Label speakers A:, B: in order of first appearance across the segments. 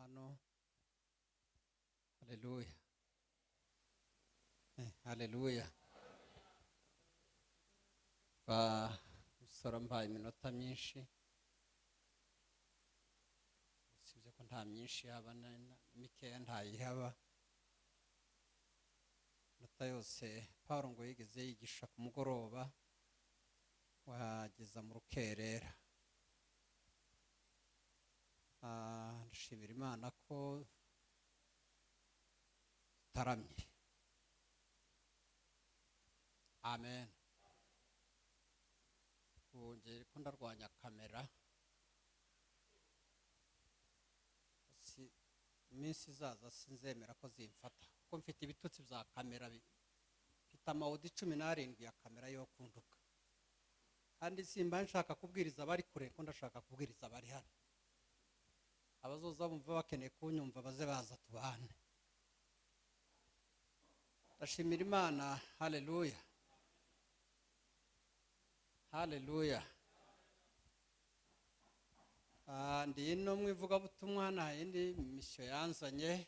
A: Hano, haleluya. Haleluya. Basora mbaye iminota myinshi, usibye ko nta myinshi yaba na mikeya ntayihaba. Iminota yose Paul ngo yigeze yigisha ku mugoroba wageza mu rukerera. Ndashimira Imana ko tutaramye. Amen. Wongeye ko ndarwanya kamera, si iminsi izaza sinzemera ko zimfata, kuko mfite ibitutsi bya kamera, mfite amawudi 17 ya kamera yo kunduka, kandi simba nshaka kubwiriza abari kure, ko ndashaka kubwiriza abari hano. Abazoza bumva bakeneye kunyumva baze baza tubane. Ndashimira Imana. Haleluya, haleluya. Ndi ino mu ivugabutumwa, nta yindi misiyo yanzanye,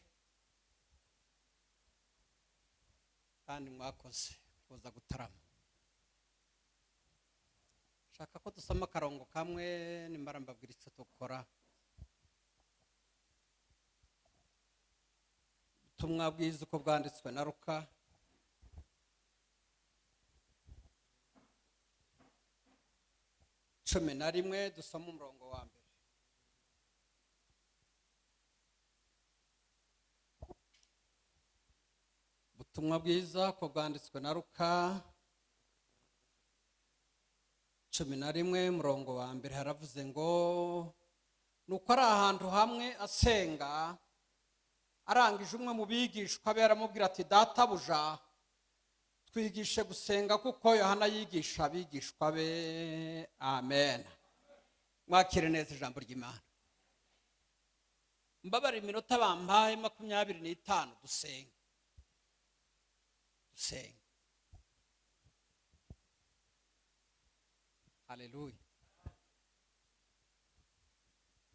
A: kandi mwakoze kuza gutarama. Nshaka ko dusoma akarongo kamwe, nimara mbabwira icyo dukora. Ubutumwa bwiza uko bwanditswe na Luka, 11, dusoma umurongo wa mbere. Ubutumwa bwiza uko bwanditswe na Luka 11, umurongo wa mbere, haravuze ngo: nuko ari ahantu hamwe asenga, arangije umwe mu bigishwa be aramubwira ati: databuja, twigishe gusenga kuko Yohana yigisha abigishwa be. Amen. Mwakire neza ijambo ry'Imana. Mbabare iminota bampaye 25, dusenge, dusenge. Haleluya.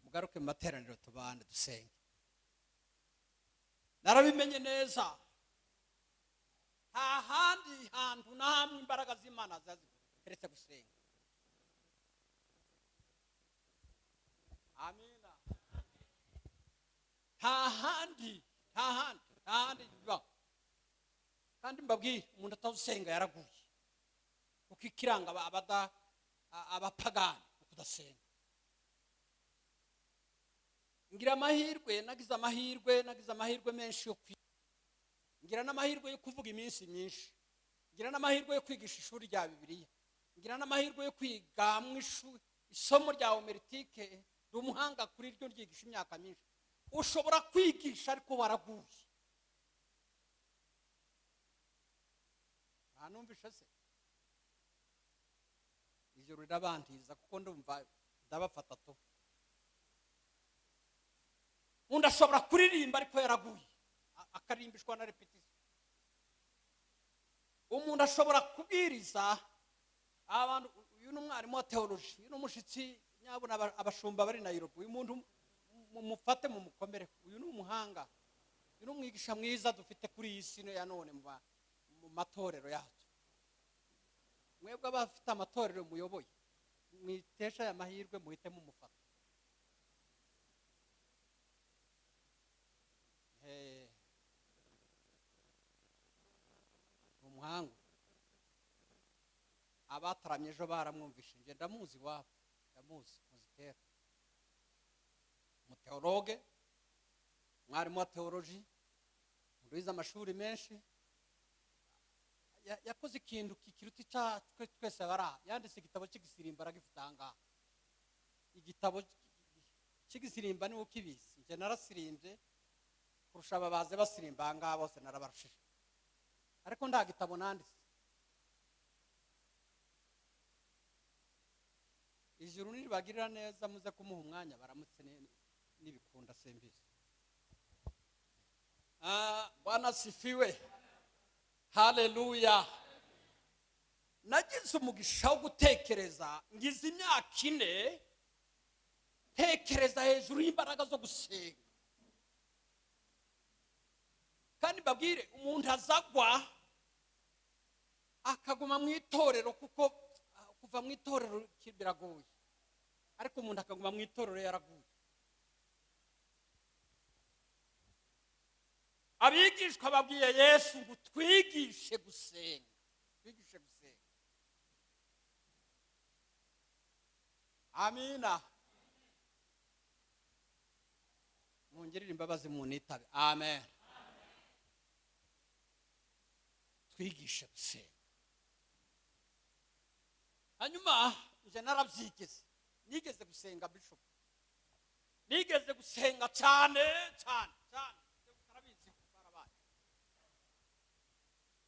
A: Mugaruke mu materaniro tubane dusenge. Narabimenye neza, nta handi hantu na hamwe imbaraga z'Imana keretse gusenga. Amina. Nta handi, nta handi, nta handi biba. Kandi mbabwire, umuntu atawusenga yaraguye, kuko ikiranga abapagani ukudasenga. Ngira amahirwe, nagize amahirwe, nagize amahirwe menshi yo kwiga. Ngira n'amahirwe yo kuvuga iminsi myinshi. Ngira n'amahirwe yo kwigisha ishuri rya Bibiliya. Ngira n'amahirwe yo kwiga mu ishuri isomo rya homiletike, ndi umuhanga kuri ryo, ryigisha imyaka myinshi. Ushobora kwigisha ariko waraguye. Nta numvishe se? Ijoro rirabantiza kuko ndumva ndabafata tu. Undi ashobora kuririmba ariko yaraguye, akarimbishwa na repetition. Umuntu ashobora kubwiriza abantu. Uyu ni umwarimu wa theology, uyu ni umushitsi nyabuna abashumba bari Nairobi. Uyu muntu mufate mumukomere, uyu ni umuhanga, uyu ni umwigisha mwiza dufite kuri iyi si ya none mu matorero yacu. Mwebwe abafite amatorero muyoboye, mwitesha aya mahirwe, muhite mumufata. Umuhanga abataramye ejo baramwumvishije, nje ndamuzi iwabo, ndamuzi, muzi kera. Umuteologe, mwarimu wa theology, wize amashuri menshi, yakoze ikintu kiruta icya twese abari. Yanditse igitabo cy'igisirimba, aragifite aha ngaha. Igitabo cy'igisirimba niwe ukibizi. Nje narasirimbye kurusha ababaze basirimba aha ngaha bose, narabarushije, ariko nta gitabo nanditse. Ijuru niribagirira neza muze kumuha umwanya baramutse nibikunda simbizi. Bwana sifiwe. Haleluya. Nagize umugisha wo gutekereza, ngize imyaka 4 tekereza hejuru y'imbaraga zo gusenga. Kandi babwire, umuntu azagwa akaguma mu itorero, kuko kuva mu itorero biragoye, ariko umuntu akaguma mu itorero yaraguye. Abigishwa babwiye Yesu ngo twigishe gusenga, twigishe gusenga. Amina. Mungirire imbabazi munitabe. Amen. Twigishe gusenga. Hanyuma nje narabyigeze, nigeze gusenga bishop, nigeze gusenga cyane cyane cyane, arabizi barabaye.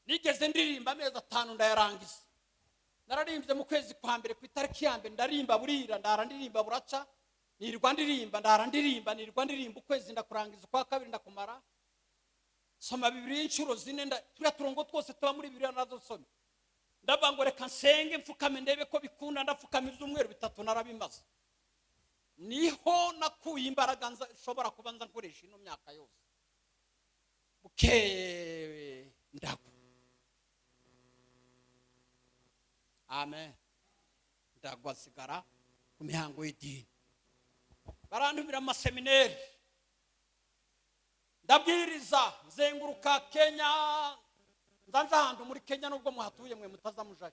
A: Nigeze ndirimba amezi 5 ndayarangiza. Nararimbye mu kwezi kwa mbere ku itariki ya mbere, ndarimba burira, ndara ndirimba buraca, nirirwa ndirimba, ndara ndirimba, nirirwa ndirimba, ukwezi ndakurangiza, ukwa kabiri ndakumara. Soma Bibiliya inshuro 4, turiya turongo twose tuba muri Bibiliya nazo nsome. Ndavuga ngo reka nsenge mfukame ndebe ko bikunda, ndapfukama ibyumweru 3 narabimaze. Niho nakuye imbaraga nshobora kuba nza nkoresha ino myaka yose. Bukeye ndagwa. Amen. Ndagwa sigara ku mihango y'idini. Barantumira amaseminari, ndabwiriza, nzenguruka Kenya, nza ahantu muri Kenya nubwo muhatuye mwe mutazamujayo,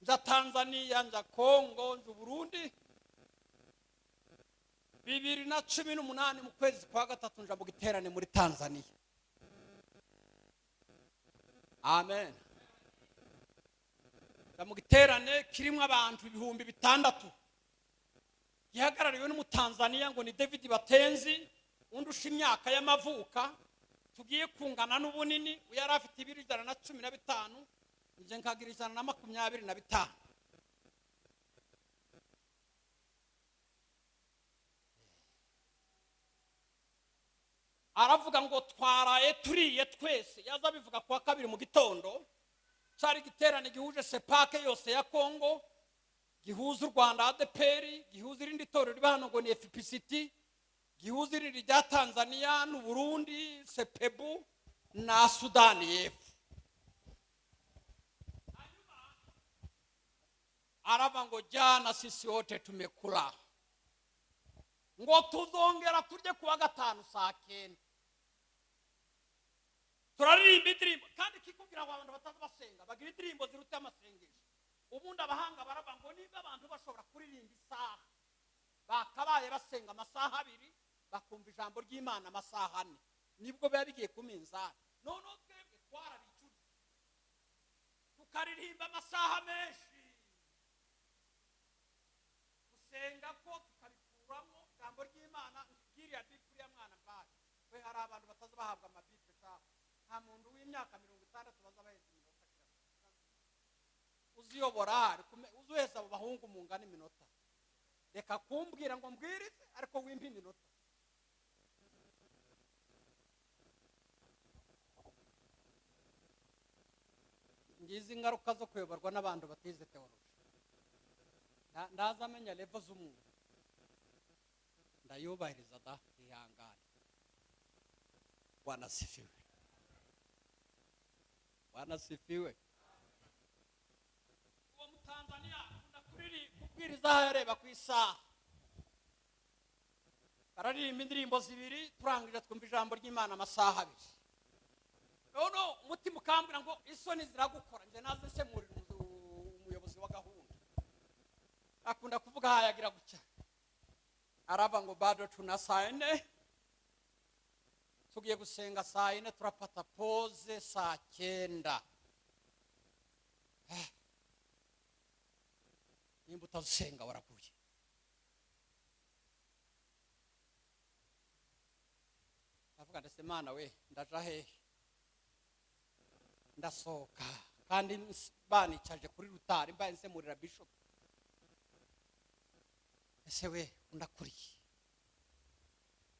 A: nza Tanzania, nza Kongo, nza Burundi. 2018 mu kwezi kwa 3 nja mu giterane muri Tanzania. Amen. Nja mu giterane kirimo abantu 6000, gihagarariwe n'umutanzania ngo ni David Batenzi, undusha imyaka y'amavuka, tugiye kungana n'ubunini. Uyu yari afite ibiro 115, nje nkagira 125. Aravuga ngo twaraye turiye twese, yaza bivuga kuwa kabiri mu gitondo. Cyari giterane gihuje sepake yose ya Kongo, gihuza u Rwanda ADPR, gihuza irindi torero riba hano ngo ni FPCT, gihuza irindi rya Tanzania n'u Burundi, SEPEBU na Sudani y'Epfo. Arava ngo jana sisi wote tumekula, ngo tuzongera turye kuwa gatanu saa 9. Turaririmba indirimbo, kandi kikubwira ngo abantu bataza basenga bagira indirimbo ziruta amasengesho. Ubundi abahanga barava ngo niba abantu bashobora kuririmba isaha, bakabaye basenga amasaha 2, bakumva ijambo ry'Imana amasaha 4, nibwo biba bigiye ku minzani. Noneho twebwe twarabicuriye, tukaririmba amasaha menshi, gusenga ko tukabikuramo ijambo ry'Imana. Ngiriya Bible ya mwana mbaye we, hari abantu bataza bahabwa amabible cyangwa nta muntu w'imyaka 60 baza baheza iminota uziyobora, uzuheza abo bahungu mungana iminota. Reka kumbwira ngo mbwirize ariko wimpa iminota. Ngizi ingaruka zo kuyoborwa n'abantu batize theology. Ndaza amenya level z'umuntu, ndayubahiriza da ihangane. Bwana sifiwe. Bwana sifiwe. Uwo Mutanzania akunda kubwiriza yareba ku isaha. Bararirimba indirimbo 2, turangije twumva ijambo ry'Imana amasaha 2. Noneho umutima ukambwira ngo isoni ziragukora, nje naze nsemurira umuyobozi wa gahunda. Akunda kuvuga hayagira gutya, arava ngo bado tuna saa 4, tugiye gusenga saa 4, turapata pause saa 9. Nimba utasenga waraguye. Ndavuga ndetse Mana we, ndaja hehe? Ndasohoka kandi banicaje kuri rutari, mbaye nsemurira bishop. Ese we undakuriye,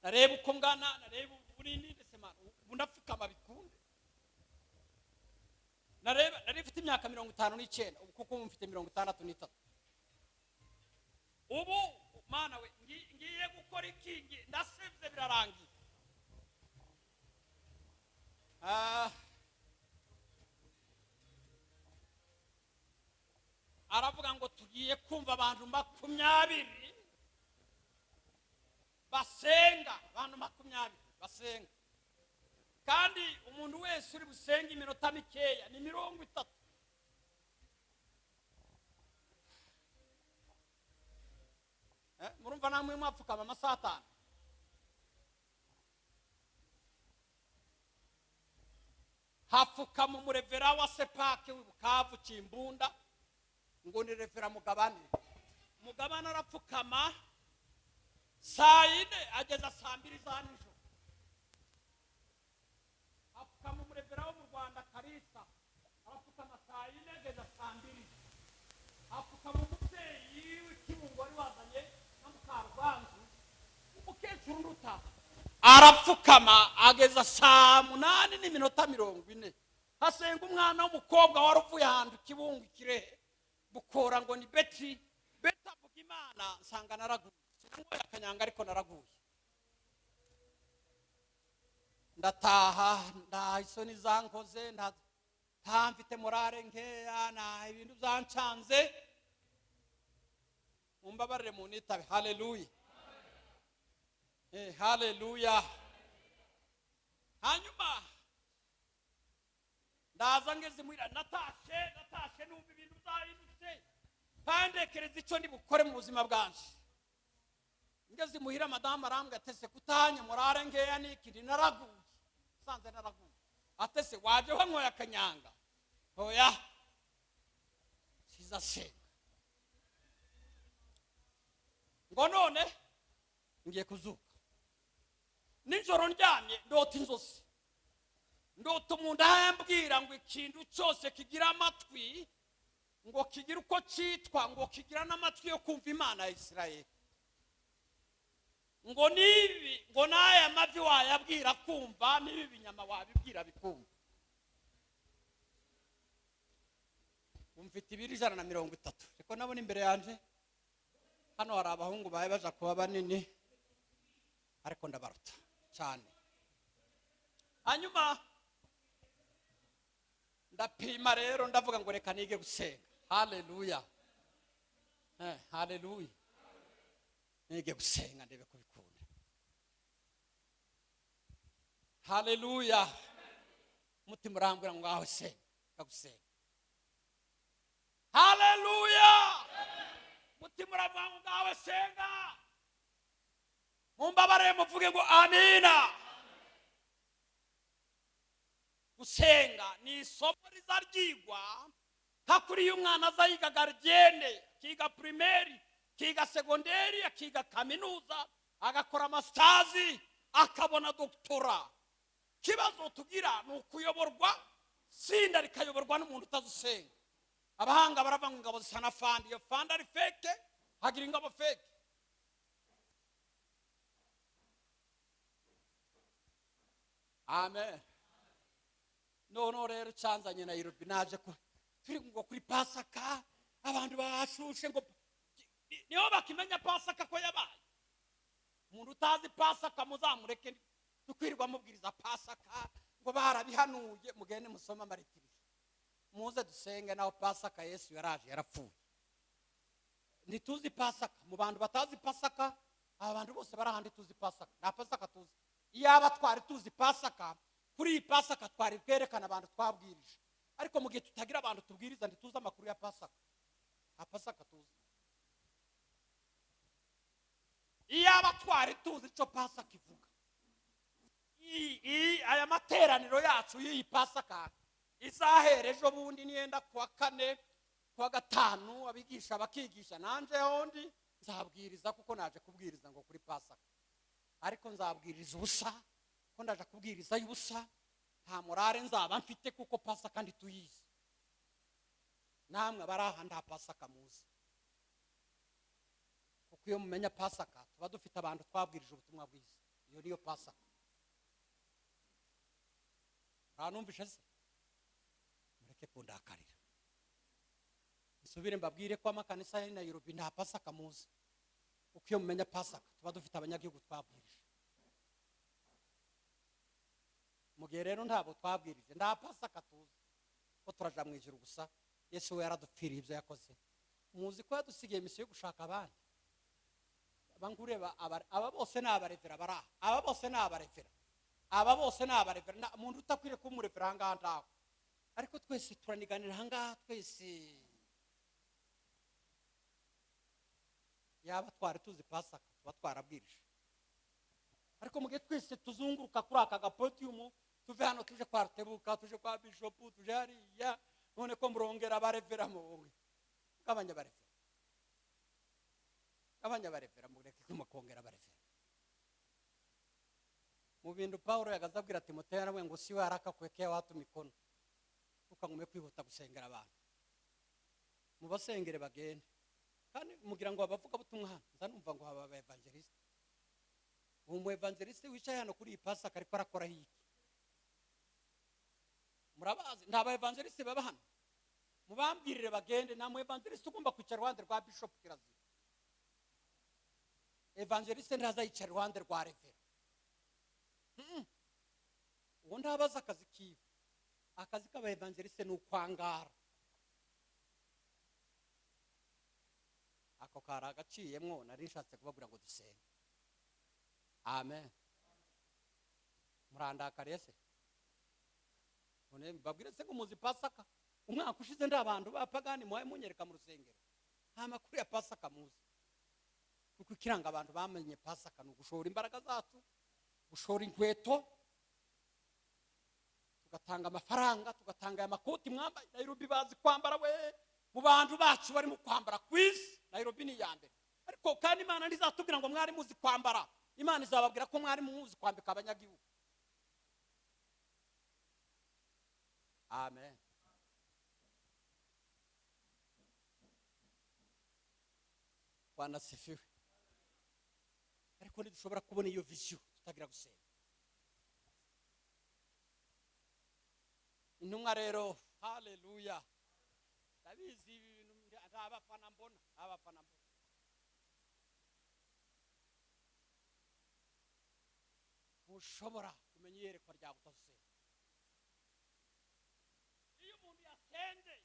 A: nareba uko ngana, nareba ubunini, ndetse Mana ubu ndapfukama bikunde. Nareba nari mfite imyaka 59, ubu kuko mfite 63. Ubu Mana we ngiye gukora iki? Ndasebye birarangiye. Baravuga ngo tugiye kumva abantu 20 basenga, abantu 20 basenga. Kandi umuntu wese uri busenge iminota mikeya ni 30. Murumva namwe mwapfukama amasaha 5. Hapfukama umurevera wa Sepake w'Ibukavu Kimbunda, ngo ni revera Mugabane. Mugabane arapfukama saa 4 ageza saa 2 za nijoro. Hapfukama umurevera wo mu Rwanda Kalisa, arapfukama saa 4 ageza saa 2. Hapfukama umubyeyi w'Ikibungo wari wazanye na Mukarwanzu, umukecuru nduta, arapfukama ageza saa 8:40. Hasenga umwana w'umukobwa wari uvuye ahantu Kibungo Kirehe bukora ngo ni Beti. Beti avuga Imana, nsanga naraguye. Sinanyweye akanyanga ariko naraguye. Ndataha, nta isoni zankoze, nta mfite morale nkeya, nta ibintu byancanze. Mumbabarire munitabe. Haleluya. Haleluya. Hanyuma ndaza ngeze muhira, natashe numva ibintu byahindutse, pandekereza icyo ndi bukore mu buzima bwanje. Ngeze muhira madamu arambwira atese kutanya morale nkeya n'ikindi, naraguye, sanze naraguye. Atese waje wanyoye akanyanga? Hoya, sizasenga. Ngo none ngiye kuzuka. Nijoro ndyamye ndota inzozi, ndota umuntu ahambwira ngo ikintu cyose kigira amatwi, ngo kigira uko cyitwa, ngo kigira n'amatwi yo kumva Imana ya Isirayeli. Ngo nibi, ngo n'aya mavi wayabwira kumva, n'ibi binyama wabibwira bikumva. Umfite ibiro 130, ariko nabona imbere yanje hano hari abahungu baye baja kuba banini, ariko ndabaruta cyane. Hanyuma ndapima rero, ndavuga ngo reka nige gusenga. Haleluya. Haleluya. Nige gusenga ndebe ko bikunda. Haleluya. Mutima urambwira ngo ngaho senga, ngagusenga. Haleluya. Mutima urambwira ngo ngaho senga. Mumbabare muvuge ngo amina. Gusenga ni isomo rizaryigwa nka kuri iyo umwana aza yiga gardienne, akiga primaire, akiga segonderi, akiga kaminuza, agakora masters, akabona doctora. Kibazo tugira ni ukuyoborwa, sinda rikayoborwa n'umuntu utazusenga. Abahanga baravuga ngo ingabo zisa na fandi, iyo fandi ari fake, hagira ingabo fake. Amen. None rero cyanzanye Nairobi, naje ko turi ngo kuri Pasaka abantu bashushe ngo niho bakimenya Pasaka ko yabaye. Umuntu utazi Pasaka muzamureke, tukwirwa mubwiriza Pasaka ngo barabihanuye, mugende musoma amaritiri, muze dusenge. Naho Pasaka Yesu yaraje yarapfuye. Ntituzi Pasaka, mu bantu batazi Pasaka, abantu bose barahandi tuzi Pasaka. Nta Pasaka tuzi. Iyaba twari tuzi Pasaka, kuri iyi Pasaka twari bwerekana abantu twabwirije. Ariko mu gihe tutagira abantu tubwiriza, ntituzi amakuru ya Pasaka. Nta Pasaka tuzi. Iyaba twari tuzi icyo Pasaka ivuga, aya materaniro yacu y'iyi Pasaka izahera ejo bundi, niyenda kuwa 4 kuwa 5, abigisha bakigisha, nanje hondi nzabwiriza, kuko naje kubwiriza ngo kuri Pasaka. Ariko nzabwiriza ubusa, ko ndaje kubwiriza y'ubusa, nta morale nzaba mfite kuko Pasaka ntituyizi. Namwe baraha nta Pasaka muzi. Kuko iyo mumenya Pasaka tuba dufite abantu twabwirije ubutumwa bwiza. Iyo niyo Pasaka. Ntanumvishe se? Mureke kundakarira. Nsubire mbabwire ko amakanisa ya Nairobi nta Pasaka muzi. Kuko iyo mumenya Pasaka tuba dufite abanyagihugu twabwirije. Mu gihe rero ntabo twabwirije, nta Pasaka tuzi, ko turaja mu ijuru gusa. Yesu we yaradupfiriye ibyo yakoze. Muzi ko yadusigiye misiyo yo gushaka abandi. Abangureba aba bose ni abarevera baraha, aba bose ni abarevera, aba bose ni abarevera. Umuntu utakwiriye kuba umurevera aha ngaha ntawe. Ariko twese turaniganira aha ngaha twese. Yaba twari tuzi Pasaka tuba twarabwirije. Ariko mugihe twese tuzunguruka kuri aka gapodium, tuve hano tuje kwa Rutebuka, tuje kwa Bishop, tuje hariya, none ko murongera abarevera mu gabanya abarevera. Gabanya abarevera, mureke kumukongera abarevera. Mu bintu Paulo yagazabwira Timoteyo yaramwe ngo si we arakakwekea watu mikono. Ukangume kwihuta gusengera abantu. Mubasengere bagende. Kandi mugira ngo abavuga butumwa hano, nza numva ngo haba aba evangelist. Umu evangelist wicaye hano kuri iyi Pasaka ariko arakora iki? Murabazi nta ba evangelist baba hano. Mubambwirire bagende, nta mu evangelist ugomba kwicara iruhande rwa Bishop Kirazira. Evangelist ntaza yicara iruhande rwa Revera. Uwo ntabaza akazi kiwe. Akazi k'aba evangelist ni ukwangara. Ako kari agaciyemwo, nari nshatse kubabwira ngo dusenge. Amen. Murandakariye se? None mbabwire se ngo muzi Pasaka? Umwaka ushize ndi abantu b'abapagani mwaye munyereka mu rusengero. Nta makuru ya Pasaka muzi. Kuko ikiranga abantu bamenye Pasaka ni ugushora imbaraga zacu, gushora inkweto, tugatanga amafaranga, tugatanga aya makoti mwambaye. Nairobi bazi kwambara we. Mu bantu bacu bari mu kwambara kwisi, Nairobi ni iya mbere. Ariko kandi Imana ntizatubwira ngo mwari muzi kwambara. Imana izababwira ko mwari muzi kwambika abanyagihugu. Amen. Bwana sifiwe. Ariko ntidushobora kubona iyo vision tutagira gusenga. Intumwa rero, haleluya. Ndabizi ibi bintu ntabafana mbona, ntabafana mbona. Ntushobora kumenya iyerekwa ryawe utasenga. Iyo umuntu yasenze,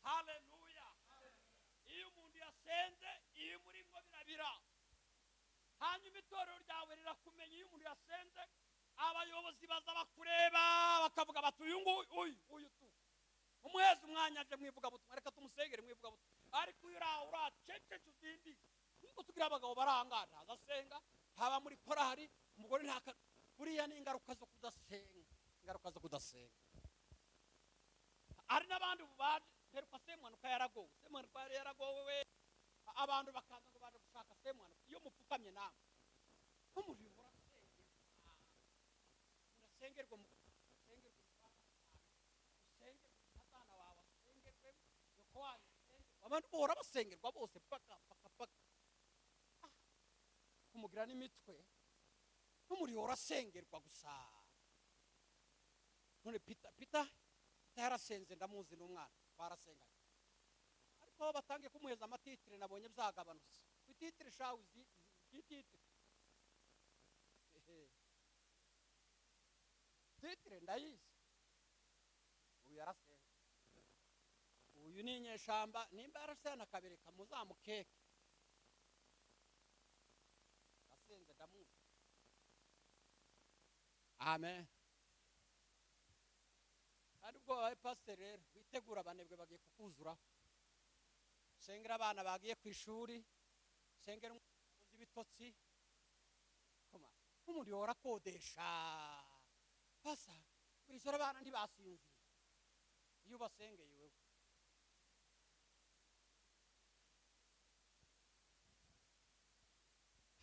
A: haleluya. Iyo umuntu yasenze, iyo muri ngo birabira. Hanyuma itorero ryawe rirakumenya. Iyo umuntu yasenze, abayobozi baza bakureba bakavuga bati uyu nguyu, uyu, uyu tu. Umuheze umwanya aje mwivuga butumwa, reka tumusengere mwivuga butumwa. Ariko uyu uraho uracecetse udindi. Nkuko tugira abagabo barangara, ntazasenga, haba muri korari, umugore ntaka. Buriya ni ingaruka zo kudasenga, ingaruka zo kudasenga. Hari n'abandi baje, mperuka Semuhanuka yaragowe, Semuhanuka yari yaragowe we. Abantu bakaza ngo baje gushaka Semuhanuka. Iyo mupfukamye namwe, nk'umuriro urasengerwa. Murasengerwa, musengerwa, musengerwa, satana wawe asengerwe, nyoko wanyu asengerwe. Abantu bahora basengerwa bose paka paka paka. Kumugira n'imitwe, nk'umuriro urasengerwa gusa. None Peter, Peter, Peter yarasenze, ndamuzi n'umwana, barasenganye. Ariko aho batangiye kumuheza amatitire nabonye byagabanutse. Ititire shawe uzi, ititire. Titire ndayizi. Uyu yarasenze. Uyu ni inyeshamba, nimba yarasena akabereka muzamukeke. Yasenze ndamuzi. Amen. Kandi ubwo wabaye pasiteri rero, witegura abanebwe bagiye kukuzuraho. Usengera abana bagiye ku ishuri, usengera umuzi ibitotsi. Koma, nk'umuriro urakodesha. Pasa, buri joro abana ntibasinzira. Iyo ubasengeye wewe.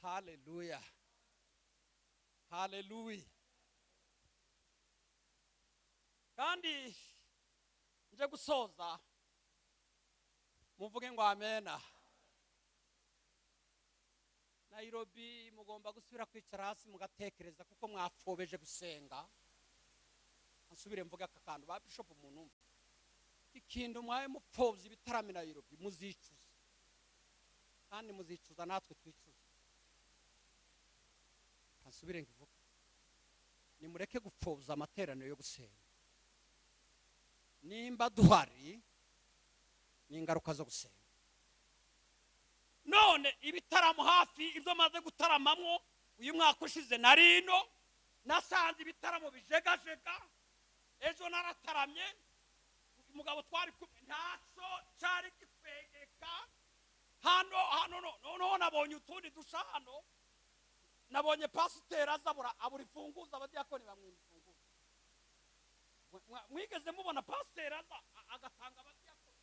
A: Haleluya. Haleluya. Kandi nje gusoza muvuge ngo amena. Nairobi mugomba gusubira kwicara hasi mugatekereza kuko mwafobeje gusenga. Nsubire mvuge aka kantu ba bishop umuntu. Ikintu mwaye mupfobye ibitaramo Nairobi muzicuza. Kandi muzicuza natwe twicuza. Nsubire nkivuge. Nimureke gupfobya amateraniro yo gusenga. Nimba duhari Ni ingaruka zo gusenga. None ibitaramo hafi ibyo maze gutaramamwo uyu mwaka ushize na rino, nasanze ibitaramo bijegajega. Ejo narataramye, umugabo twari kumwe ntacyo cyari gikwegeka. Hano hano noneho nabonye utundi dusha hano, nabonye pasiteri aza abura imfunguzo, abadiyakoni bamwima imfunguzo. Mwigeze mubona pasiteri aza agatanga abadiyakoni?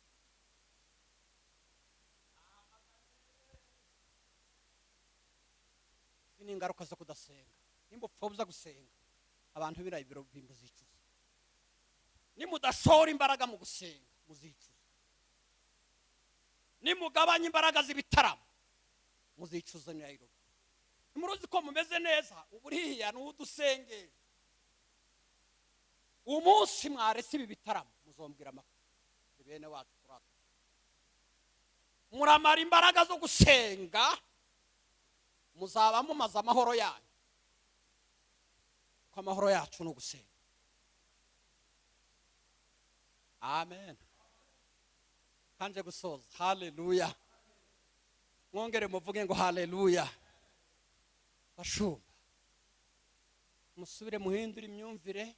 A: Ni ingaruka zo kudasenga. Nimba upfobya gusenga, abantu birayi biro bimuzicuza. Nimudashora imbaraga mu gusenga, muzicuza. Nimugabanya imbaraga z'ibitaramo, muzicuza. Nairobi nimuruzi ko mumeze neza, uburiya n'udusengera. Umunsi mwarese ibi bitaramo, muzombwira amakuru. Bene wacu turata, muramara imbaraga zo gusenga, muzaba mumaze amahoro yanyu. Ko amahoro yacu no gusenga. Amen. Kanje gusoza. Haleluya. Mwongere muvuge ngo haleluya. Bashumba, musubire muhindure imyumvire,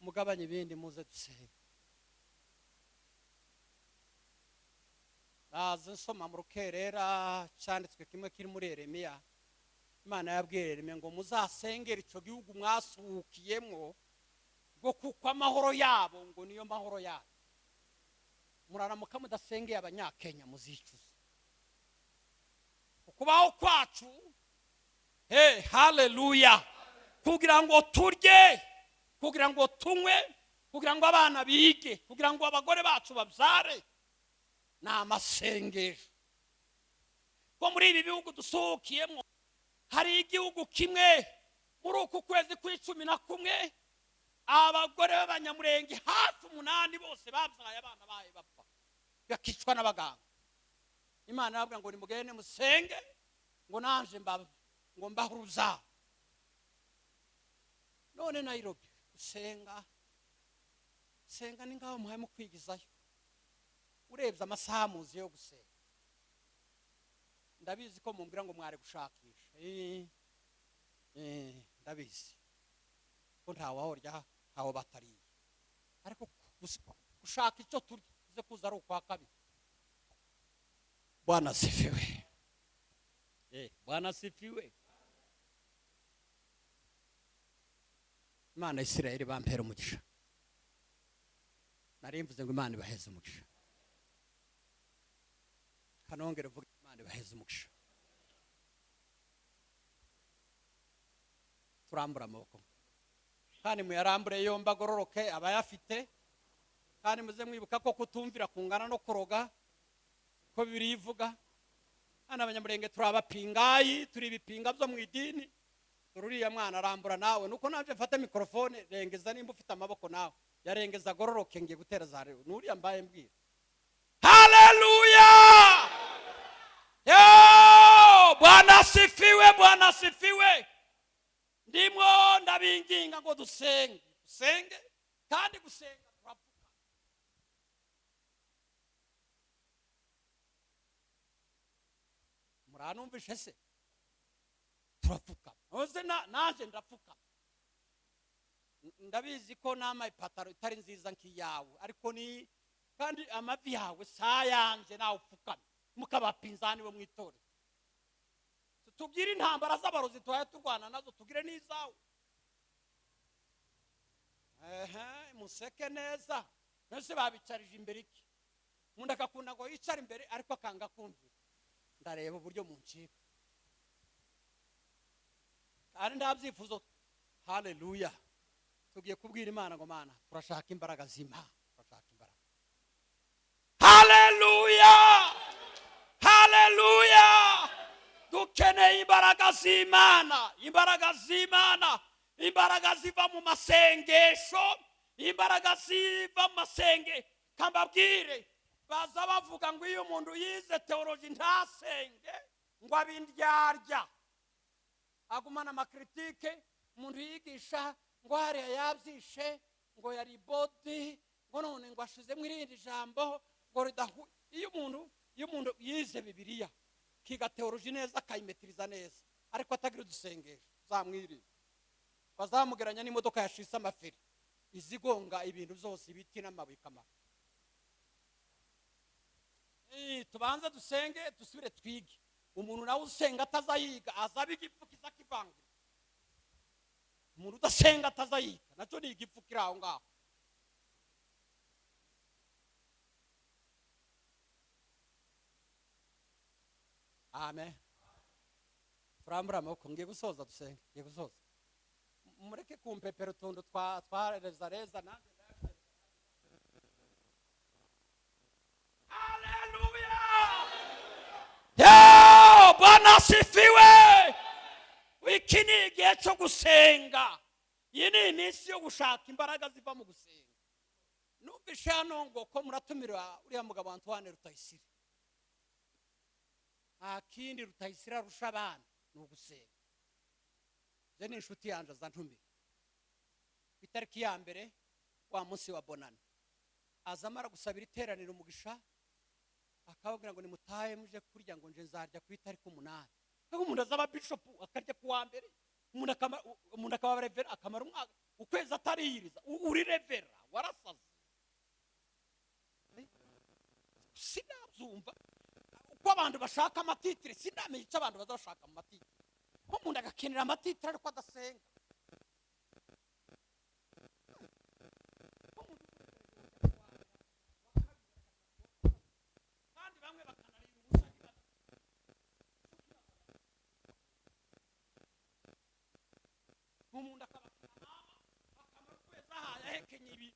A: mugabanye ibindi, muze dusenge. Naze nsoma mu rukerera cyanditswe kimwe kiri muri Yeremiya. Imana yabwiye Yeremiya ngo muzasengere icyo gihugu mwasuhukiyemo, ngo kuko amahoro yabo ngo niyo mahoro yabo. Muraramuka mudasengeye Abanyakenya muzicuza. Ukubaho kwacu, hey, haleluya, kugira ngo turye, kugira ngo tunywe, kugira ngo abana bige, kugira ngo abagore bacu babyare, ni amasengesho. Ko muri ibi bihugu dusuhukiyemo hari igihugu kimwe muri uku kwezi kw'icumi na kumwe abagore b'abanyamurenge hafi 8 bose babyaye abana baye bapfa, bakicwa n'abaganga. Imana yababwira ngo nimugende musenge, ngo nanje ngo mbahuruza. None Nairobi gusenga senga ni ngaho muhaye mu kwigizayo. Urebye amasaha muzi yo gusenga, ndabizi ko mumbwira ngo mwari gushakisha. Ndabizi ko ntawahorya ntaho batariye, ariko gushaka icyo turya uze kuza ari ukwa kabiri. Bwana sifiwe. Bwana sifiwe. Imana ya Isirayeli bampera umugisha. Nari mvuze ngo Imana ibaheze umugisha. Kanongere uvuge Imana ibaheze umugisha. Turambura amaboko kandi muyarambure yombi agororoke abayafite. Kandi muze mwibuka ko kutumvira kungana no kuroga, ko Bibiliya ivuga. Hano abanyamurenge turi abapingayi, turi ibipinga byo mu idini. Uriya mwana arambura nawe, nuko naje mfate mikrofone, rengeza nimba ufite amaboko nawe yarengeza agororoke, ngiye gutera za rero nuriya mbaye mbwira. Haleluya! Yo, Bwana sifiwe, Bwana sifiwe. Ndimo ndabinginga ngo dusenge, dusenge kandi gusenga turapfuka. Muranumvishe se? Turapfuka. Oze naje ndapfuka. Ndabizi ko nama ipataro itari nziza nkiyawe, ariko ni kandi amavi yawe sayanje nawe upfukame, mukabapinzani bo mwitorero. Tubwire intambara z'abarozi twaye turwana nazo, tugire n'izawe. Museke neza. Nose babicarije imbere iki? Umuntu akakunda ngo yicare imbere ariko akanga kumvira. Ndareba uburyo muncika. Kandi ndabyifuzo. Haleluya. Tugiye kubwira Imana ngo Mana turashaka imbaraga z'Imana, turashaka imbaraga. Haleluya! Haleluya! Dukeneye imbaraga z'Imana, imbaraga z'Imana, imbaraga ziva mu masengesho, imbaraga ziva mu masenge. Kambabwire, baza bavuga ngo iyo umuntu yize theology ntasenge ngo abindyarya, agumana amakritike. Umuntu yigisha ngo hariya yabyishe, ngo yari body, ngo Ngo none ngo ashizemo irindi jambo ngo ridahu. Iyo umuntu yize Bibiliya kiga theology neza akayimetiriza neza, ariko atagira udusengesho, uzamwirinde. Bazamugeranya n'imodoka yashise amaferi izigonga ibintu byose, ibiti n'amabuye kamara. Tubanze dusenge dusubire twige. Umuntu nawe usenga atazayiga azaba igipfu kizakivangira. Umuntu udasenga atazayiga nacyo ni igipfu kiri aho ngaho. Amen. Turambura amaboko, ngiye gusoza dusenge, ngiye gusoza. Mureke kumpepera utuntu twa reza nanjye. Haleluya! Yo, Bwana asifiwe. Iki ni igihe cyo gusenga. Iyi ni iminsi yo gushaka imbaraga ziva mu gusenga. Numvise hano ngo ko muratumira uriya mugabo Antoine Rutayisire. Nta kindi Rutayisire arusha abana ni ugusenga. Je ni inshuti yanjye azantumira. Ku itariki ya mbere wa munsi wa Bonane, azamara gusabira iteraniro umugisha, akababwira ngo nimutahe muje kurya, ngo nje nzarya ku itariki 8. Ntabwo umuntu azaba bishop akarya ku wa mbere, umuntu akaba revera akamara umwaka ukwezi atariyiriza. Uri revera warasaze. Sinabyumva uko abantu bashaka amatitire, sinamenye icyo abantu bazashaka amatitire. Ko umuntu agakenera amatitire ariko adasenga. Kandi bamwe bakanarira ubusa. Umuntu akaba akamara ukwezi ahaye ahekenye ibi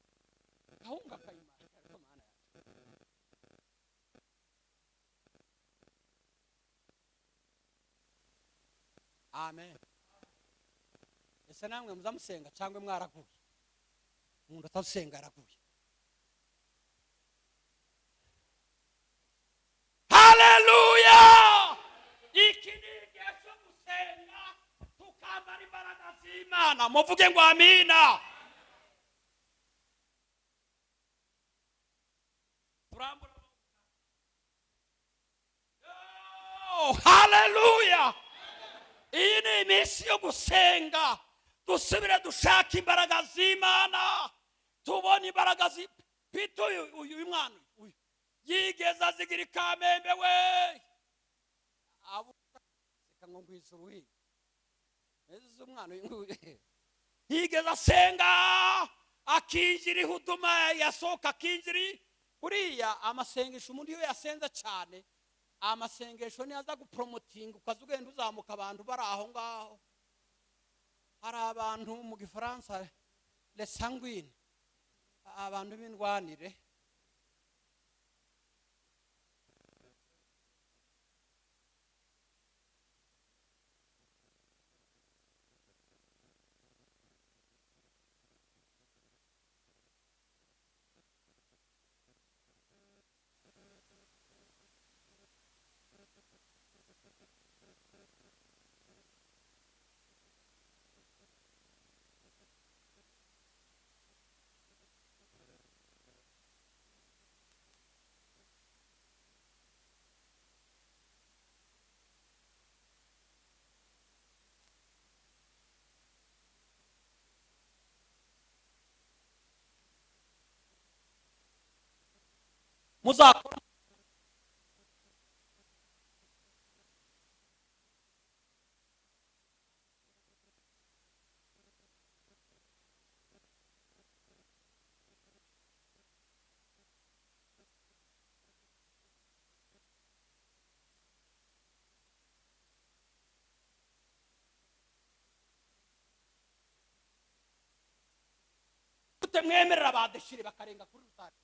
A: gahunga akayimara. Ariko Mana yacu, amen. Ese namwe muzamusenga cyangwa mwaraguye? Umuntu atasenga araguye. Haleluya! Iki ni igihe cyo gusenga tukambara imbaraga z'Imana. Muvuge ngo amina. Turambura. Oh, haleluya! Iyi ni iminsi yo gusenga, dusubire dushaka imbaraga z'Imana, tubone imbaraga Pito uyu mwana uyu yigeze azigira ikamembe we. Abo ngo ngwiza uruhinja. Ese umwana uyu yigeze asenga akinjira ihuduma yasohoka akinjira kuriya. Amasengesho umuntu iyo yasenze cyane, amasengesho ni aza gupromotinga ukaza ugenda uzamuka abantu bari aho ngaho. Hari abantu mu Gifaransa les sanguines, abantu b'indwanire. Muzakora mwemerera badeshire bakarenga kuri rutare.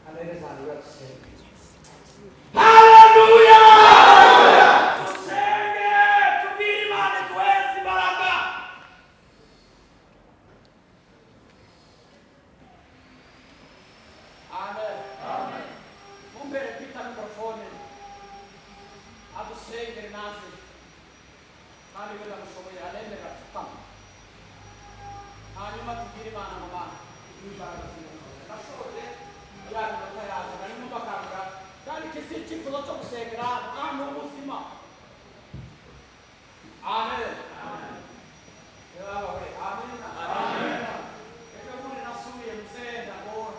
A: Anereza haleluya, dusenge. Haleluya! Dusenge, tubwire Imana iguheze imbaraga. Amen. Mumbere Peter mikrofone, adusengere naze, kandi we ndamushoboye, aremera apfukama, hanyuma tubwire Imana ngo: "Mana, iduhe imbaraga z'Umwuka." Ndashoje, ya minota yaje narimo mbakangura, kandi iki si icyifuzo cyo gusengera hano, aha ni ubuzima. Amen. Yabawe, amen. Ejo bundi nasubiye muzenda ngo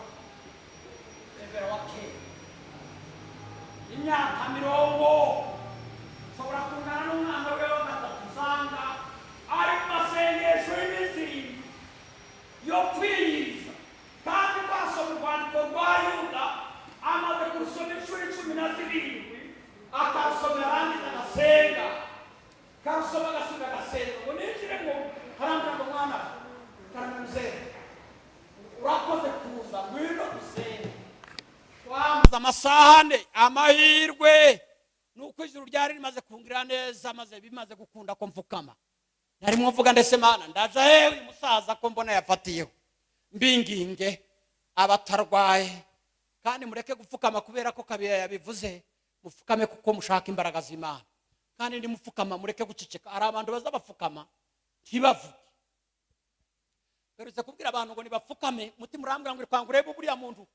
A: Evera wa kera, imyaka 40, nshobora kungana n'umwana we wa gatatu, usanga ari mu masengesho y'iminsi 7 yo kwiyiriza, kandi twasoma urwandiko rwa Yuda, amaze kurusoma inshuro 17, akarusoma yarangiza agasenga, karusoma agasubira agasenga. Ngo ninjire ngo karambwira ngo: "Mwana, karamutse, urakoze kuza, ngwino dusenge." Twamaze amasaha 4. Amahirwe ni uko ijuru ryari rimaze kungirira neza, maze bimaze gukunda ko mfukama. Narimo mvuga ndetse: "Mana, ndaja hewe uyu musaza ko mbona yafatiyeho?" Mbinginge abatarwaye, kandi mureke gupfukama kubera ko Kabiya yabivuze, mupfukame kuko mushaka imbaraga z'Imana. Kandi ndimupfukama, mureke guceceka. Hari abantu baza bapfukama ntibavuge. Mperutse kubwira abantu ngo nibapfukame, mutima urambwira ngo kwanga urebe buriya muntu,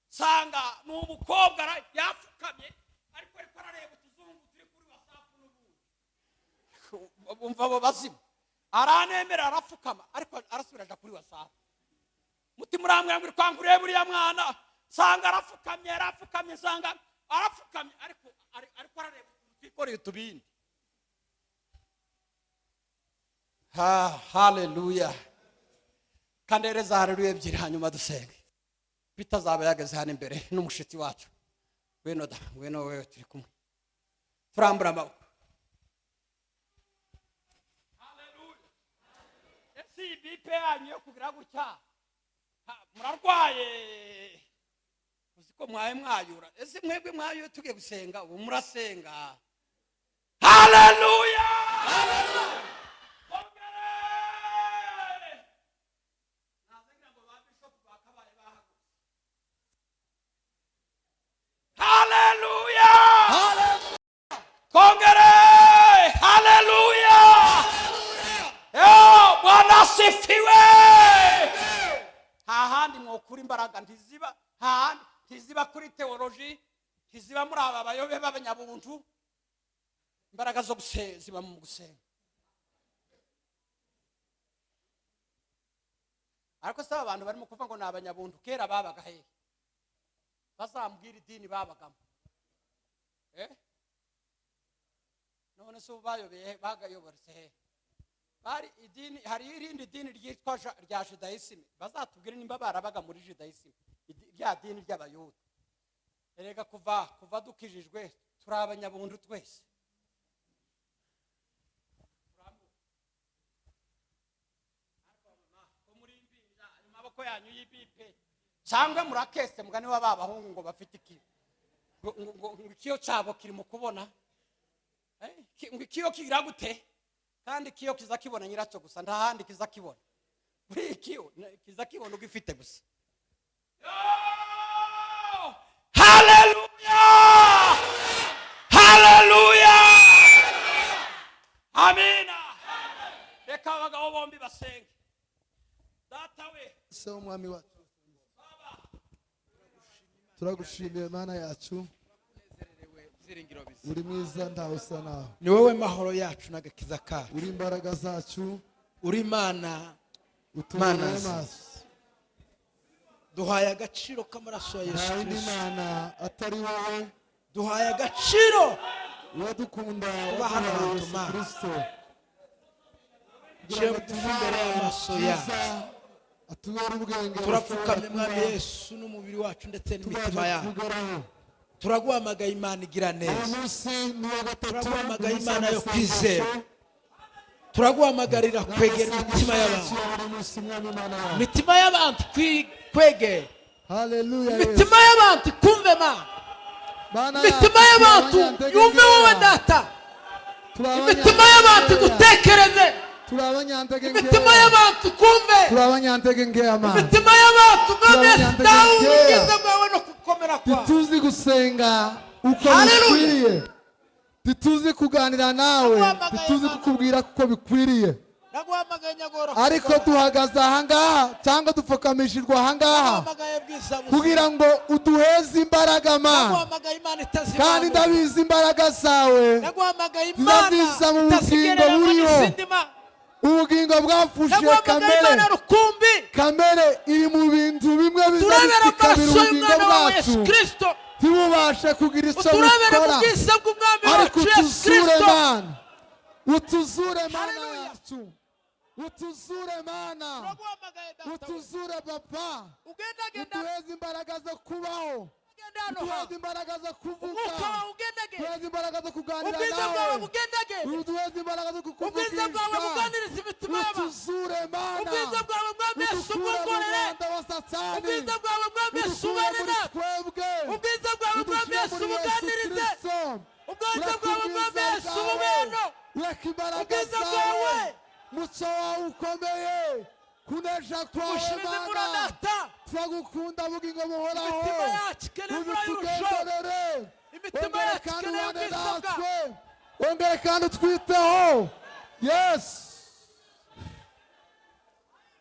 A: sanga ni umukobwa yapfukamye, ariko arareba utuzungu turi kuri WhatsApp n'ubundi. Bumva abo bazimu, aranemera, arapfukama, ariko arasubira aja kuri WhatsApp. Mutima urambwira ngo kwanga urebe uriya mwana, sanga arapfukamye, arapfukamye, sanga arapfukamye, ariko ariko arareba utuntu twikoreye utubindi. Ha, haleluya! Kandereza haleluya ebyiri, hanyuma dusenge. Bitazaba yageze hano imbere n'umushitsi wacu. Ngwino da, ngwino wewe, turi kumwe. Turambura amaboko. Haleluya! Ese iyi bipe yanyu yo kugira gutya, murarwaye? Uzi ko mwaye mwayura? Ese mwebwe mwayuye tugiye gusenga? Ubu murasenga. Haleluya! Kongere! Nazagira ngo ba bishop bakabaye bahagurutse. Haleluya! Kongere! Haleluya! Yo, Bwana asifiwe! Nta handi mwokura imbaraga, ntiziba nta handi, ntiziba kuri teoloji, ntiziba muri aba bayobe b'abanyabuntu. Imbaraga zo gusenga ziba mu gusenga. Ariko se aba bantu barimo kuvuga ngo ni abanyabuntu, kera babaga hehe? Bazambwira idini babagamo. None se ubu bayobeye he? Bagayoboretse hehe? Bari idini, hari irindi dini ryitwa rya judaïsme. Bazatubwire nimba barabaga muri judaïsme, rya dini ry'Abayuda. Erega kuva dukijijwe turi abanyabuntu twese. Ko muri impinja, ayo maboko yanyu y'ibipe, cyangwa murakese mugani wa ba bahungu ngo bafite iki, ngo ikiyo cyabo kiri mu kubona. Ngo ikiyo kigira gute? Kandi ikiyo kiza kibona nyiracyo gusa, nta handi kiza kibona. Buri ikiyo kiza kibona ugifite gusa. Yo! Haleluya, haleluya, amina! Reka abagabo bombi basenge. Data we,
B: Se w'umwami wacu, turagushimiye Mana yacu. Uri mwiza, ntawe usa nawe.
C: Ni wowe mahoro yacu n'agakiza kacu.
B: Uri imbaraga zacu.
C: Uri Imana.
B: Utubereye
C: Mana nzima.
B: maso.
C: Duhaye agaciro k'amaraso ya Yesu
B: Nta yindi
C: Kirisito.
B: mana atari wowe.
C: Duhaye agaciro
B: Uradukunda,
C: kuba hano
B: waduhaye
C: hantu,
B: Yesu
C: Mana.
B: Kirisito
C: Ciye bugufi imbere y'amaso yacu.
B: atubere ubwenge
C: Turapfukamye,
B: bushobora
C: Mwami
B: kuba
C: Yesu, n'umubiri wacu ndetse n'imitima
B: tubasha
C: yacu.
B: kugeraho.
C: Turaguhamagaye, Imana igira
B: Uyu
C: neza.
B: munsi ni uwa gatatu.
C: Turaguhamagaye,
B: Umunsi
C: Imana yo
B: w'amasengesho.
C: kwizera. Turaguhamagarira kwegera imitima y'abantu,
B: Buri munsi, Mwami Imana yacu.
C: imitima y'abantu kwegera.
B: Haleluya Yesu.
C: Imitima y'abantu ikumve Mana.
B: Mana
C: Imitima
B: yacu,
C: y'abantu
B: turi abanyantege
C: yumve wowe
B: nkeya.
C: Data.
B: Turi
C: Imitima y'abantu
B: abanyantege nkeya.
C: igutekereze.
B: Turi abanyantege
C: Imitima
B: nkeya.
C: y'abantu ikumve.
B: Turi abanyantege nkeya Mana.
C: Imitima y'abantu, Mwami Yesu,
B: Abanyantege
C: dawe
B: nkeya.
C: ubwiza bwawe no gukomera kwawe.
B: Ntituzi gusenga uko
C: Haleluya.
B: bikwiriye, ntituzi kuganira nawe,
C: Naguhamagaye,
B: ntituzi
C: Mana.
B: kukubwira kuko bikwiriye,
C: Naguhamagaye nyagora.
B: Ariko duhagaze ahangaha cyangwa dupfukamishijwe ahangaha
C: Naguhamagaye bwiza buzima.
B: kugira ngo uduheze imbaraga Mana.
C: Naguhamagaye Imana itazimana.
B: Kandi ndabizi imbaraga zawe
C: Naguhamagaye Imana
B: ziza mu bugingo
C: itazigereranywa
B: buriho.
C: n'izindi mana.
B: Ubugingo bwapfushije
C: Naguhamagaye
B: kamere.
C: Imana rukumbi.
B: Kamere iri mu bintu bimwe biza
C: Turebera
B: bitsikamira
C: amaraso
B: ubugingo
C: y'umwana wawe
B: bwacu,
C: Yesu Kristo.
B: ntibubashe kugira icyo
C: Uturebere mu
B: bukora.
C: bwiza bw'umwami
B: Ariko
C: wacu Yesu
B: utuzure
C: Kristo.
B: Mana, utuzure Mana
C: Haleluya.
B: yacu, utuzure Mana.
C: Turaguhamagaye Data we.
B: Utuzure Papa.
C: Ugendagenda.
B: Uduheze imbaraga zo kubaho.
C: Ugenda hano
B: Uduheze
C: hantu.
B: imbaraga zo kuvuga.
C: Umwuka wawe ugendagende.
B: Uduheze imbaraga zo kuganira
C: Ubwiza bwawe
B: nawe.
C: bugendagende.
B: Uduheze imbaraga zo
C: Ubwiza bwawe
B: kukuvugisha.
C: buganiriza imitima y'abantu.
B: Utuzure Mana.
C: Ubwiza bwawe, Mwami Yesu,
B: Udukure mu
C: bwongorere.
B: mwanda wa Satani.
C: Ubwiza bwawe, Mwami Yesu,
B: Udukure
C: ubane
B: muri
C: natwe.
B: twebwe.
C: Ubwiza bwawe, Mwami
B: Udushyire
C: Yesu,
B: muri Yesu
C: buganirize.
B: Kristo.
C: Ubwiza
B: Reka
C: bwawe, Mwami
B: ubwiza
C: Yesu,
B: bwawe.
C: bube hano.
B: Reka imbaraga
C: Ubwiza
B: zawe.
C: bwawe.
B: Muco wawe ukomeye, kunesha kwawe
C: Tugushimize imvura,
B: Mana.
C: Data.
B: Turagukunda bugingo buhoraho.
C: Imitima yacu ikeneye imvura y'urusho.
B: Utugenderere.
C: Imitima
B: Ongera
C: yacu
B: kandi
C: ikeneye
B: ubane
C: ubwiza bwawe.
B: natwe, ongera kandi utwiteho Yesu,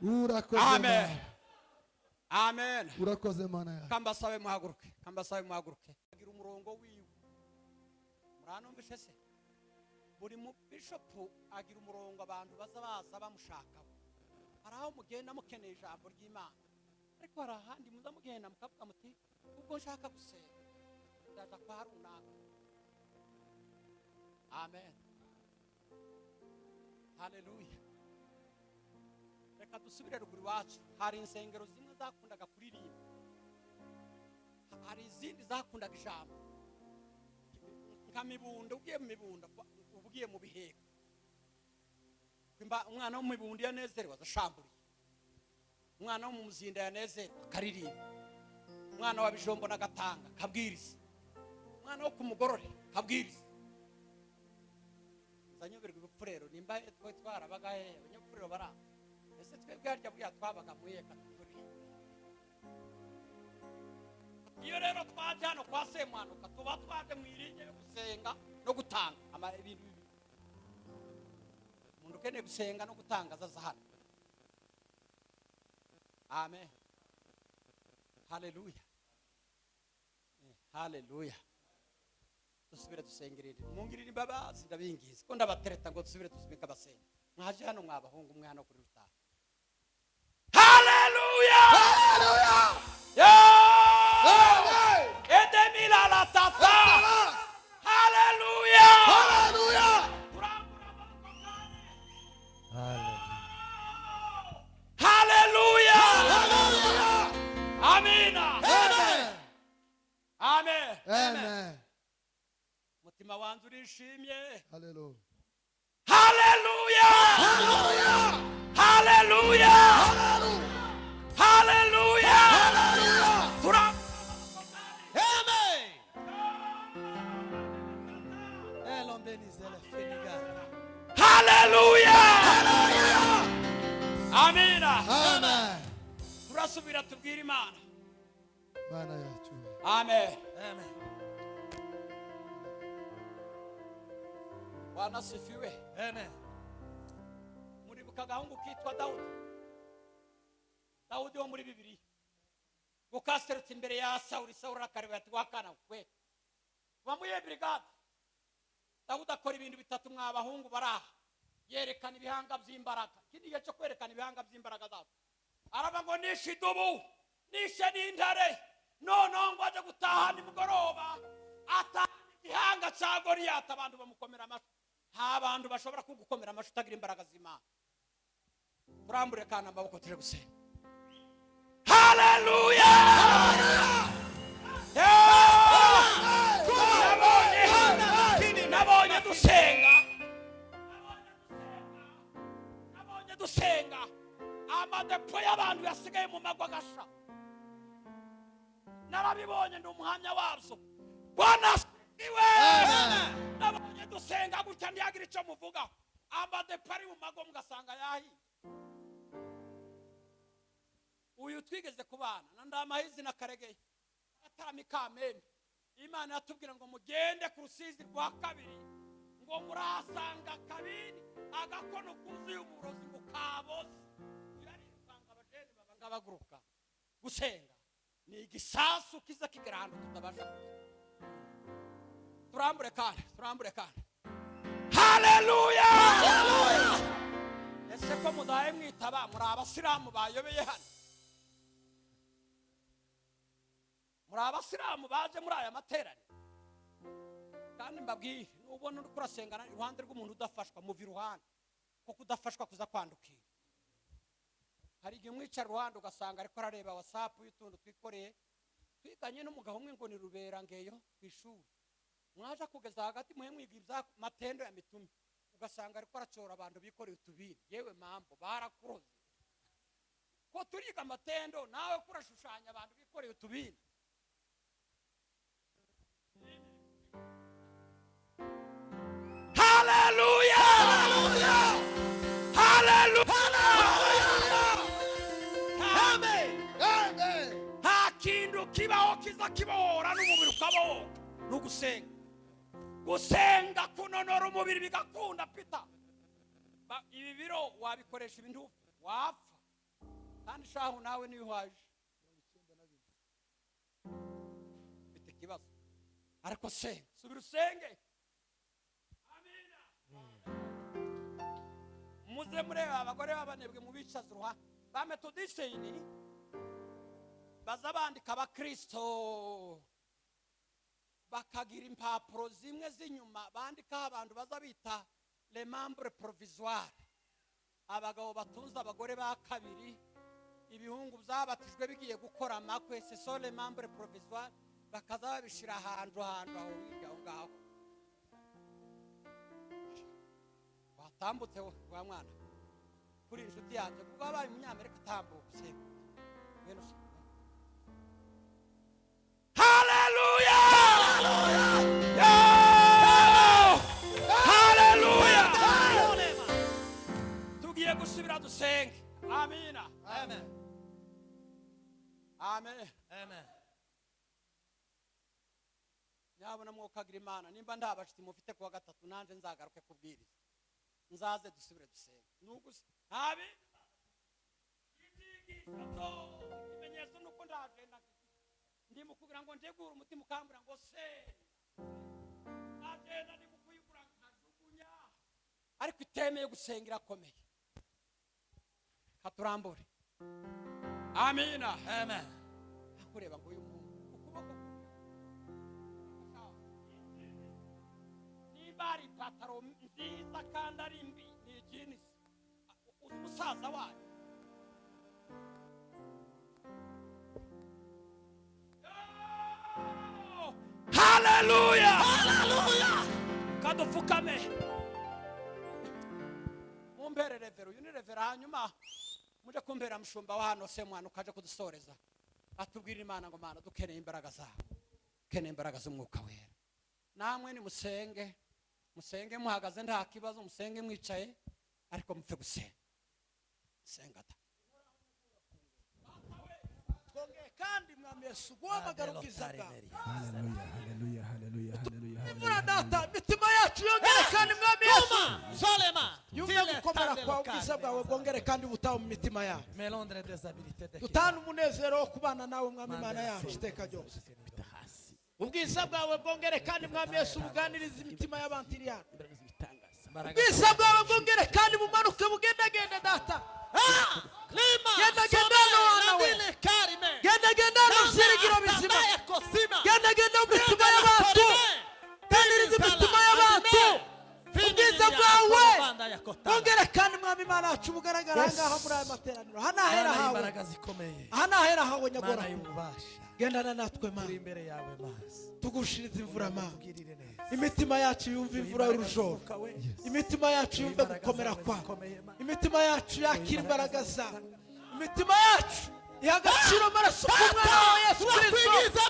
B: urakoze
A: Amen.
B: Mana.
A: Amen.
B: Urakoze Mana yacu.
A: Kambasabe muhaguruke, kambasabe muhaguruke. Agira umurongo wiwe, muranumvishe se? Buri mu bishopu agira umurongo abantu baza baza bamushakaho. Hari aho mugenda mukeneye ijambo ry'Imana, ariko hari ahandi muza mugenda mukavuga muti: "Ubwo nshaka gusenga ndaja kwa runaka." Amen, haleluya. Reka dusubire ruguru iwacu. Hari insengero zimwe zakundaga kuririmba, hari izindi zakundaga ijambo, nka Mibunda. Ugiye mu Mibunda uba ugiye mu Biheko. Umwana wo mu Mibunda yanezerewe azashamburiye, umwana wo mu Muzinda yanezerwa akaririmba, umwana wa Bijombo n'Agatanga kabwiriza, umwana wo ku Mugorore kabwiriza. Nzanyoberwa ibupfurero nimba twe twarabaga hehe? Abanyabupfurero bara ese twebwe harya buriya twabaga mu iyihe catégorie? Iyo rero twaje hano kwa Semuhanuka, tuba twaje mu irinye yo gusenga no gutanga ibintu bibiri. Umuntu ukeneye gusenga no gutanga azaza hano. Amen, haleluya. Haleluya. Dusubire dusengerere, mungirire imbabazi, ndabingiza ko ndabatereta ngo dusubire dusubike abasenga. Mwaje hano mwabahungu mwe hano kuri rutari. Haleluya. Edemila la tata. Haleluya. Turambura amaboko cyane. Haleluya. Amina. Amen.
B: Amen.
A: Umutima wanjye urishimye.
B: Haleluya.
A: Haleluya, haleluya, haleluya. Turambura.
C: Amen. Elondenizele Finiga.
A: Haleluya, amina.
B: Amen.
A: Turasubira tubwire Imana.
B: Mana yacu.
A: Amen.
C: Amen.
A: Bwana asifiwe.
C: Amen.
A: Muribuka agahungu kitwa Dawudi, Dawudi wo muri Bibiliya, gukaserutse imbere ya Sawuli. Sawuli arakareba ati: "Wakana we bamuye brigade." Dawudi akora ibintu bitatu mwa bahungu baraha. Yerekana ibihanga by'imbaraga. Ikindi gihe cyo kwerekana ibihanga by'imbaraga zacu, araba ngo: "Nishe idubu, nishe n'intare." Noneho ngo aje gutaha nimugoroba, atahana igihanga cya Goliyati, abantu bamukomera amashyi. Nta bantu bashobora kugukomera amashyi utagira imbaraga z'Imana. Turambure kandi amaboko turi gusenga. Haleluya. Nabonye dusenga, nabonye dusenga, amadepo y'abantu yasigaye mu magwa agasha. Narabibonye, ndi umuhamya wabyo. Bwana asifiwe. Nabonye dusenga gutya, ntiyagira icyo muvuga, amadepo ari mu mago mugasanga yahiye. Uyu twigeze kubana na Ndamahizi na Karegeye atarama Ikamembe. Imana yatubwira ngo mugende ku Rusizi rwa kabiri, ngo murahasanga akabindi, agakono kuzuye uburozi, ngo kaboze. Uyu arirukanga, abajene baba ngabaguruka. Gusenga ni igisasu kiza kigera ahantu tutabasha kujya. Turambure kandi, turambure kandi. Haleluya! Ese ko mudahe mwitaba? Muri abasilamu bayobeye hano? Muri abasilamu baje muri aya materaniro? Kandi mbabwire, nubona uri kurasengana iruhande rw'umuntu udafashwa, muva iruhande, kuko udafashwa kuza kwandukira. Hari igihe umwicara iruhande ugasanga ariko arareba WhatsApp y'utuntu twikoreye. Twiganye n'umugabo umwe ngo ni Rubera ngeyo ku ishuri, mwaje kugeza hagati muhe mwiga ibya Matendo ya Mitume, ugasanga ariko aracora abantu bikoreye utubindi. Yewe mambo, barakuroze ko turiga amatendo, nawe kurashushanya abantu bikoreye utubindi. Haleluya, haleluya, amen. Nta kintu kibaho kiza kibohora n'umubiri ukabohoka ni ugusenga. Gusenga kunonora umubiri bigakunda. Pita, ibi biro wabikoresha ibintu wapfa. Kandi shahu nawe niyo uhaje ufite ikibazo, ariko senga, subira usenge. Amina. Muze mureba abagore b'abanebwe mubicaza uruhande. Ba Metodiseni baza bandika abakristo, bakagira impapuro zimwe z'inyuma bandikaho abantu baza bita les membres provisoires, abagabo batunze abagore ba kabiri, ibihungu byabatijwe bigiye gukora amakwe. Ce sont les membres provisoires. Bakaza babishyira ahantu ahantu aho hirya aho ngaho. Watambutse wa mwana, kuri inshuti yanjye, kuko wabaye umunyamerika, utambutse. Ngwino Haleluya! Yo! Haleluya! Tugiye gusubira dusenge. Amina.
C: Amen.
A: Amen.
C: Amen.
A: Nyabona mwokagira Imana, nimba nta bashitsi mufite kuwa gatatu, nanje nzagaruke kubwiriza, nzaze dusubire dusenge. Nugusa ntabi ibyigisho byose, ikimenyetso nuko ndagenda ndi mu kugira ngo ntegure umutima, ukambura ngo senga. Agenda ndi mu kuyigura nkajugunya, ariko itemeye gusenga irakomeye. Katurambure. Amina.
C: Amen.
A: Akureba ngo uyu muhungu ukuboko nimba ari ipataro nziza kandi ari mbi, ni ijinisi. Uzi umusaza wayo? Oh! Haleluya, kadupfukame. Mumbere revera, uyu ni revera. Hanyuma muje kumbera mushumba wa hano se mwana ukaje kudusoreza, atubwira Imana ngo: Mana, dukeneye imbaraga zawe, dukeneye imbaraga z'Umwuka Wera. Namwe nimusenge, musenge muhagaze nta kibazo, musenge mwicaye, ariko mupfe gusenga. Senga ta.
C: Twongeye kandi, Mwami Yesu, guhamagara ubwiza bwawe.
D: Haleluya, haleluya, haleluya, haleluya.
C: Imvura, Data, imitima yacu yongere kandi, Mwami Yesu,
E: Solema.
C: yumve gukomera kwawe. Ubwiza bwawe bwongere kandi butaha mu mitima yacu.
E: Melondre dezabilité de
C: Dutane umunezero wo kubana nawe, Mwami Imana yacu, iteka ryose. Ubwiza bwawe bwongere kandi, Mwami Yesu, buganirize imitima y'abantu iri hano. Ubwiza bwawe bwongere kandi bumanuke, bugendagende, Data.
E: Lima.
C: Genda, genda hano wana we. Genda, genda hano, byiringiro bizima. Genda, genda mu mitima y'abantu, ganiriza imitima y'abantu. Ubwiza bwawe bwongere kandi, Mwami Imana yacu, bugaragara aha ngaha muri aya materaniro. Aha ni ahera
E: Mana
C: hawe.
E: y'imbaraga zikomeye.
C: Aha ni ahera hawe.
E: Mana
C: Nyagora,
E: y'ububasha.
C: gendana natwe,
E: Turi
C: Mana.
E: imbere yawe maso.
C: Tugushirize imvura, Mana.
E: Tugirire neza.
C: Imitima yacu yumva imvura y'urujoro, imitima yacu yumve gukomera kwawe, imitima yacu yakira imbaraga zawe, imitima yacu iha agaciro amaraso k'umwana wawe Yesu Kirisito.
E: Turakwigiza.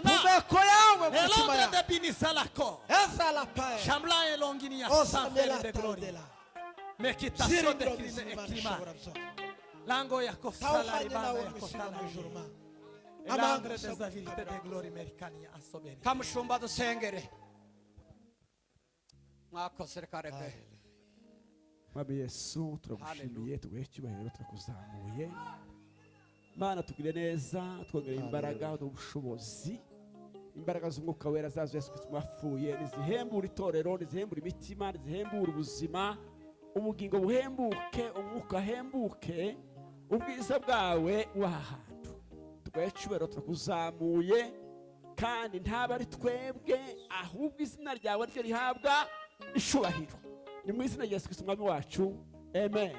E: Korima.
C: Impumeko yawe mu mitima
E: Elondre
C: yawe.
E: de Binisalako.
C: Ezalapaye.
E: Shamla elonginia sanfere de gloria.
C: Osamelatandela.
E: Mekitasio de
C: Byiringiro
E: krine
C: bizima Imana
E: eklima.
C: ishobora byose.
E: Lango ya kosala
C: Tawuhanye
E: ribanda
C: nawe
E: ya
C: mu isi no
E: kosala.
C: mu ijuru Mana.
E: Elandre
C: Amanga
E: des avilite de gloria merikania asoberi.
A: Kamushumba, dusengere. Mwakoze, reka rebe.
D: Mwami Yesu, turagushimiye, tuguhe icyubahiro, turakuzamuye. Mana, tugire neza, twongere imbaraga n'ubushobozi. Imbaraga z'Umwuka Wera zazo Yesu Kristo wapfuye nizihembura itorero, nizihembura imitima, nizihembura ubuzima, ubugingo buhembuke, umwuka ahembuke, ubwiza bwawe w'aha hantu. Tuguhe icyubahiro, turakuzamuye, kandi ntaba ari twebwe, ahubwo izina ryawe ryo rihabwa icyubahiro. Ni mu izina rya Yesu Kristo Umwami wacu, amen.